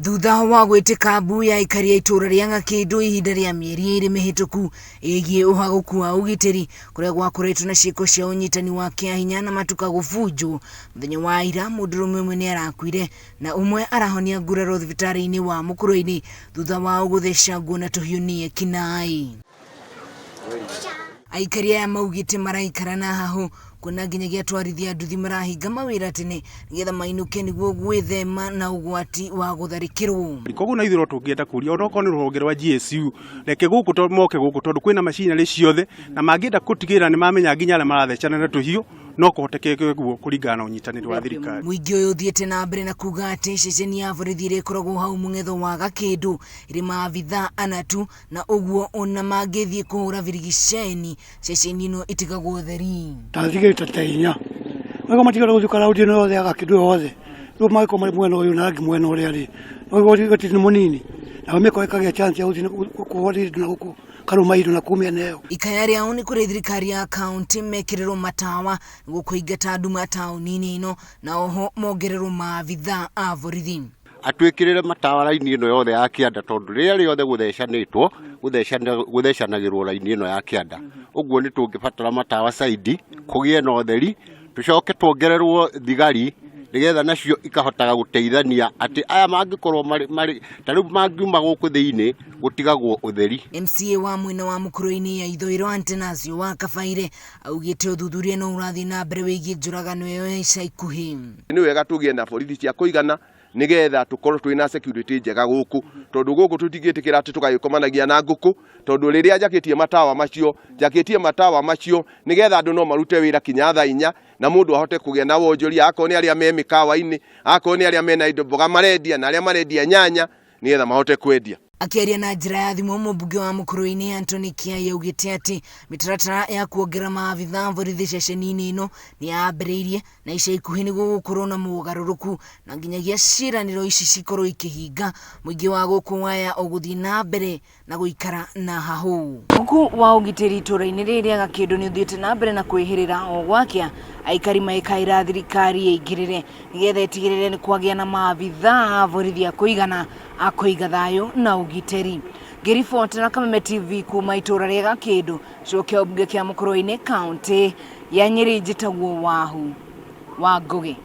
Thutha wa gwĩtĩka mbu ya aikari a itũũra rĩa Gakĩndũ ihinda rĩa mĩeri ĩrĩ mĩhĩtũku ĩgiĩ ũhagũku wa ũgitĩri kũrĩa gwakoretwo na ciĩko cia ũnyitani wa kĩahinya na matuka gũbunjwo, mũthenya wa ira mũndũrũme ũmwe nĩ arakuire na ũmwe arahonia nguraro thibitarĩ-inĩ wa Mũkũrwe-inĩ thutha wao gũthecangwo na tũhiũ nĩ ekinaĩ. Aikari aya maugĩte maraikara na hahũ kuona nginyagia atwarithia nduthi marahinga mawĩra tene nĩgetha mainũke nĩguo gwĩthema na ũgwati wa gũtharĩkĩrwo. Koguo na ithuĩ no tũngĩenda kũria ona okorwo nĩ rũhonge rwa GSU reke gũkũ moke gũkũ tondũ kwĩna macinarĩ ciothe na mangĩenda gũtigĩrĩra nĩ mamenya nginya arĩa marathecana na tũhiũ no kũhoteke ũguo kũringana na ũnyitanĩri wa thirikari. Mũingĩ ũyũ ũthiĩte na mbere na kuga atĩ ceceni ya borithi ĩrĩa ĩkoragwo hau mũng'etho wa Gakĩndũ ĩrĩ maabithaa ana tu na ũguo ona mangĩthiĩ kũhũra birigiceni ceceni ĩno ĩtigagwo theri. Ta thigari ta inya mago matigana gũthiĩ raundi ĩno yothe ya Gakĩndũ yothe rĩu magĩkorwo marĩ mwena ũyũ na angĩ mwena ũrĩa rĩ no gũtirĩ nĩ mũnini nao mĩkora ĩkagĩa chance ya gũthiĩ kũhũra indo na gũkũ karũma indo na kũu mĩena ĩyo. Ikaya rĩao nĩ kũrĩ thirikari ya kaunti mekĩrĩrwo matawa nĩguo kũingata nduma taũni-inĩ ĩno na oho mongererwo maabithaa a borithi. Atwĩkĩrĩre matawa raini ĩno yothe ya kĩanda tondũ rĩrĩa rĩothe gũthecanĩtwo gũthecanagĩrwo raini ĩno ya kĩanda. Ũguo nĩ tũngĩbatara matawa saidi kũgĩe na ũtheri, tũcoke tuongererwo thigari nĩgetha nacio ikahotaga gũteithania atĩ aya mangĩkorwo marĩ ta rĩu mangiuma gũkũ thĩinĩ gũtigagwo ũtheri. MCA wa mwena wa Mũkũrwe-inĩ ya ithũĩro Antenasio wa Kabaire augĩte ũthuthuria no ũrathiĩ na mbere wĩgiĩ njũragano ĩyo ya ica ikuhĩ. Nĩ wega tũgĩe na borithi cia kũigana nĩgetha tũkorwo twĩ na security njega gũkũ, tondũ gũkũ tũtingĩtĩkĩra atĩ tũgagĩkomanagia na ngũkũ, tondũ rĩrĩa njakĩtie matawa macio, njakĩtie matawa macio nĩgetha andũ no marute wĩra kinya thaa inya na mũndũ ahote kũgĩa na wonjoria, akorwo nĩ arĩa me mĩkawa-inĩ, akorwo nĩ arĩa mena indo mboga marendia na arĩa marendia nyanya, nĩgetha mahote kwendia. Akĩaria na njĩra ya thimũ, mũmbunge wa Mũkũrwe-inĩ Anthony Kiai augĩte atĩ mĩtaratara ya kuongerera maabithaa borithi ceceni-inĩ ĩno nĩ yambĩrĩirie na ica ikuhĩ nĩ gũgũkorwo na mogarũrũku na nginyagia ciĩranĩro ici cikorwo ikĩhinga, mũingĩ wa gũkũ Waya ũgũthiĩ na mbere na gũikara na hahũ. Ũku wa ũgitĩri itũũra-inĩ rĩrĩ rĩa Gakĩndũ nĩ ũthiĩte na mbere na kwĩhĩrĩra o gwakĩa, aikari magĩkaĩra thirikari ĩingĩrĩre nĩgetha ĩtigĩrĩre nĩ kwagĩa na maabithaa a borithi a kũigana a kũiga thayũ na ũgitĩri. Ngĩribotera Kameme TV kuma itũũra rĩa Gakĩndũ, gĩcigo kĩa ũmbunge kĩa Mũkũrwe-inĩ, kaũntĩ ya Nyĩrĩ, njĩtagwo Wahu wa Ngũgĩ.